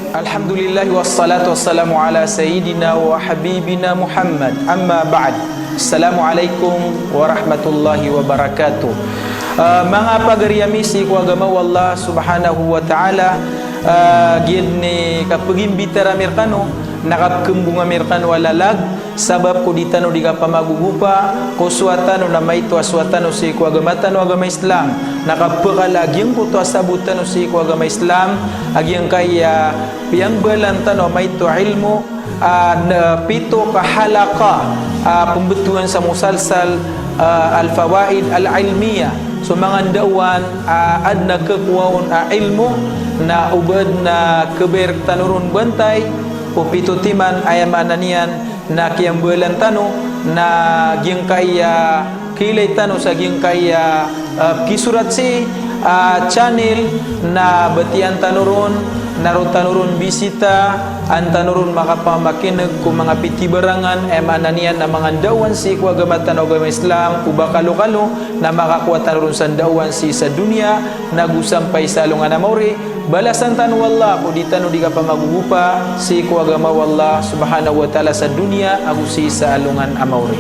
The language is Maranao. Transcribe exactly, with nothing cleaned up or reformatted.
Alhamdulillah, wassalatu wassalamu ala sayyidina wa habibina Muhammad. Amma ba'd. Assalamu alaikum warahmatullahi wabarakatuh. Ah, manga pagari ami sii ko agama o Allah subhanahu wa ta'ala, ah, giyanan i kapagimbitara ami rkano, na kapkembong ami rkano a lalag, sabap ko di tano di kapamagogopa ko sowat tano na maito a sowat tano sii ko agama tano a agama Islam, na kapakala a giyangkoto a sabot tano sii ko agama Islam a giyangkaya piyambalan tano a maito a ilmo, ah, na pito ka halaqa, ah, pembetowan sa musalsal, ah, Al-Fawaid Al-Ilmiyah. So manga ndaowan, ah, adn a khakowa on a ilmo, na o ba adn a khabaya rktano ron bantay o pito timan, aya maana niyan na kiyambalan tano, na giyangkaya khailay tano sa giyangkaya, ah, kisorat sii, ah, channel, na batiya tano ron, na roo tano ron bisita, an tano ron makapamakineg ko manga pitibarangan, aya maana niyan na manga ndaowan sii ko agama tano a agama Islam, o ba kalokalo, na makakowa tano ron sa ndaowan sii sa doniya, nago sampay sa alongan a maori. Balasan tano o Allah ko di tano di kapamagogopa sii ko agama o Allah subhanahu wa ta'ala sa doniya ago sii sa alongan a maori.